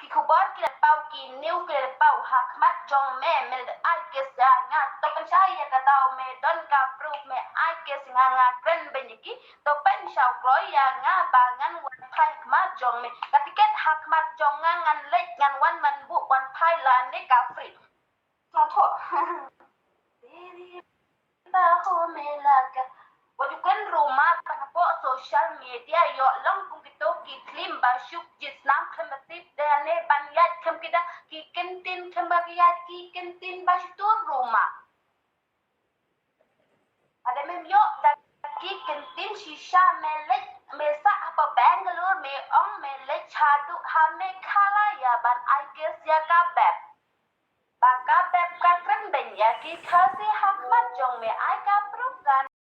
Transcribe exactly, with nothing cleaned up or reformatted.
Ki khubor ki la paw, ki news ki la paw ha khmat jong me, me leit ai case ïa nga. To pynshai ïa ka daw, me don ka proof, me ai case ïa nga, nga kren beiñ ïa ki. To pynshai kloi ïa nga ba ngan wan phai khmat jong me. Ka tiket ha khmat jong nga ngan leit, ngan wan man buh wan phai lane ka free. Sngewthuh. Baho me laga. Wat ju kren ruh ma tang hapoh social media, ïoh long kum kito ki klim ba suk jisnam, khlem ba tip da ne ban ïaid, khlem ki da ki kyntien, khlem ba ki ïaid ki kyntien ba shu tur ruh ma. Lada mem ïoh da ki kyntien shisha, me leit, me sah hapoh Bangalore, me ong me leit shaduh ha Meghalaya ban ai case ïa ka Beb. Ba ka Beb ka kren beiñ ïa ki Khasi ha khmat jong me, ai ka